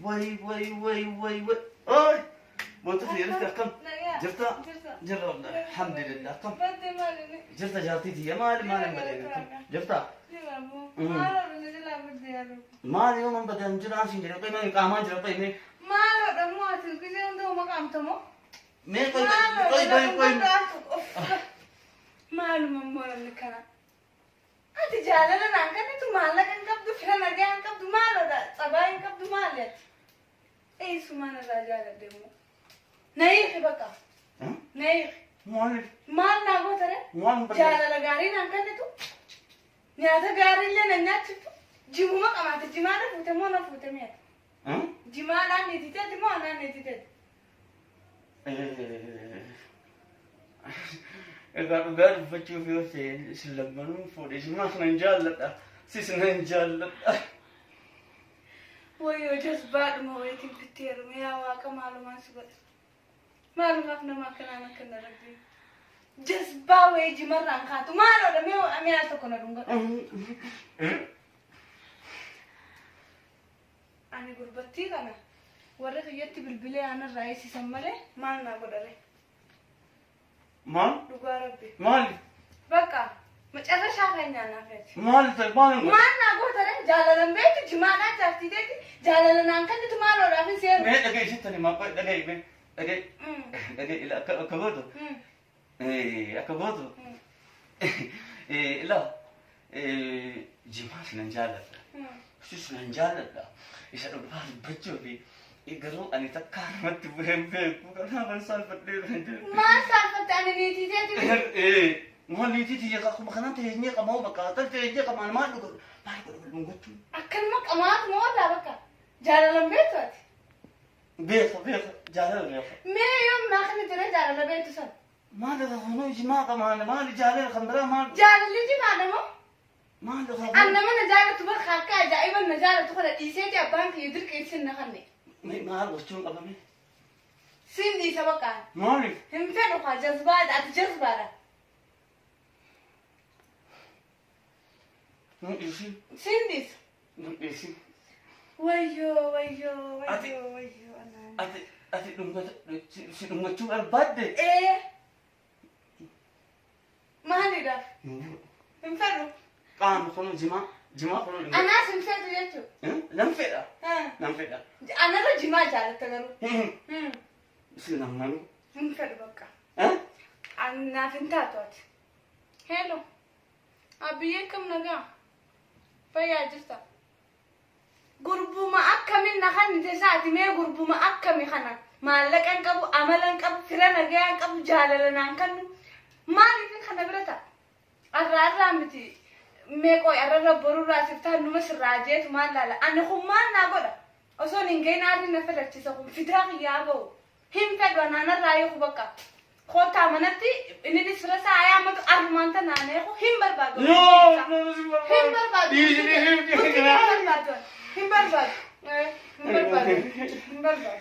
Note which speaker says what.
Speaker 1: Way way way way way. Oy! Wanti fayyadamte akkam? Jirta? Jirra wallahi. Alhamdulillah. Akkam?
Speaker 2: Baddee maali?
Speaker 1: Jirta jaartii tiyya maali maali hin badeen akkam? Jirta?
Speaker 2: Jira boo. Maaloo na jalaa baddee yaaduu.
Speaker 1: Maali yoo man badeen jiraan siin jedhe qoy maali qaamaan jira qoy mee.
Speaker 2: Maaloo dhammoo ati gisee hunda uma qaamtamoo?
Speaker 1: Mee qoy qoy qoy qoy.
Speaker 2: Maaluma immoo namni kana. Ati jaalala naan kennitu maallaqa hin qabdu, fira nagaa hin qabdu, maaloodha tsabaa hin qabdu maali ati? Eessumaan irraa jaaladhe immoo. Na hiiki bakka. Na hiiki.
Speaker 1: Maaliif?
Speaker 2: Maal naa goota ree?
Speaker 1: Waan badee.
Speaker 2: Jaalala gaarii naan kennitu. Nyaata gaarii illee na nyaachiftu. Jimuma qamaate jimaa na fuute moo na fuute mi'ata? Jimaadhaan niitii teeti moo anaan niitii teeti?
Speaker 1: Egaa dhugaa dubbachuuf yoo ta'e isin lammanuu fuudhe jimaas nan jaalladha sis nan jaalladha.
Speaker 2: Wayyoo jazbaadhuma wayitiin fitti heerume yaa waaqa maalumaan si godhe. Maalumaaf nama akkanaan akkana rabbi. Jazbaa wayii jimarraan kaatu maaloodha mee mee al tokko na dhungadhu. Ani gurbattii kana warra kiyyatti bilbilee aanarraa eessisan malee maal naa godhare.
Speaker 1: Maal?
Speaker 2: Dhugaa rabbi.
Speaker 1: Maali?
Speaker 2: Bakka macarrashaa keenyaa naaf eeti.
Speaker 1: Maali ta'e maal hin godhe?
Speaker 2: Maal naa gootare jaalalan beektu jimaadhaan jaartii teeti jaalala naan kennitu maaloodhaaf hin seeru.
Speaker 1: Mee dhaga'i sittani maa qoy dhaga'i mee dhaga'i dhaga'i ila akka akka gootu akka gootu ila jimaas nan jaalladha. Sis nan jaalladha. Isa dhugaa dubbachuu fi garuu ani takkaa namatti bu'ee hin beeku kanaaf an saalfadhee kan jiru.
Speaker 2: Maal saalfatte ani niitii teeti?
Speaker 1: Maal niitii tiyya akkuma kanaan teenyee qamaa bakka akka teenyee qamaan maal dhuga maal godhu dhungachuu.
Speaker 2: Akkanuma qamaatu moo ollaa bakka jaalalan beektu ati.
Speaker 1: Beeka beeka jaalala beeka.
Speaker 2: Mee yoom naa kana jira jaalala beektu san?
Speaker 1: Maal irraa kunuu jimaa qamaan maal jaalala kan biraa maal
Speaker 2: Jaalalli jimaadha moo?
Speaker 1: maal irraa
Speaker 2: An nama na jaalatu barka akka ajaa'iban na jaalatu kana dhiiseeti abbaan kiyya dirqeessin na kanne.
Speaker 1: Maal gochuun qabame?
Speaker 2: Siin dhiisa bakka.
Speaker 1: Maaliif?
Speaker 2: Hin fedhu kaa jazbaadha ati jazbaadha.
Speaker 1: Nu dhiisi
Speaker 2: Siin dhiisa.
Speaker 1: nu dhiisi.
Speaker 2: Wayyoo wayyoo
Speaker 1: Ati-
Speaker 2: wayyoo wayyoo anaan.
Speaker 1: Ati ati dhungata si dhungachuu barbaadde?
Speaker 2: Ee. Maaliidhaaf? Hin fedhu.
Speaker 1: Qaama kunuu jimaa jimaa kunuu dhungachuu.
Speaker 2: Anaas hin fedhu jechuudha.
Speaker 1: Nan fedha nan fedha.
Speaker 2: Anarra jimaa jaalatta garuu.
Speaker 1: Si lammanuu.
Speaker 2: Hin fedhu bakka. Anaaf hin taatu ati. Hello. Abiyyee kam nagaa? Fayyaa jirta? Gurbuma akkamiin na kannite isaati mee gurbuma akkami kana maallaqa hin qabu amala hin qabu fira nagaa hin qabu jaalala naan kennu maaliif kana bira ta'a? Arraa arraa miti mee qoy arrarra borurraa siftaan numa sirraa jeetu maal laala ani kun maal naa godha osoon hin gahin aarri na filachisa kun fidaa kiyyaa ba'u hin fedhu anaanarraa eegu bakka kottaa manatti inni fira isaa ayaammatu arrumaan tanaan eegu hin barbaadu.
Speaker 1: No,
Speaker 2: Hin barbaadu.
Speaker 1: Dhiisi, dhiisi,
Speaker 2: Hin barbaadu. Hin barbaadu. Hin barbaadu. Hin barbaadu.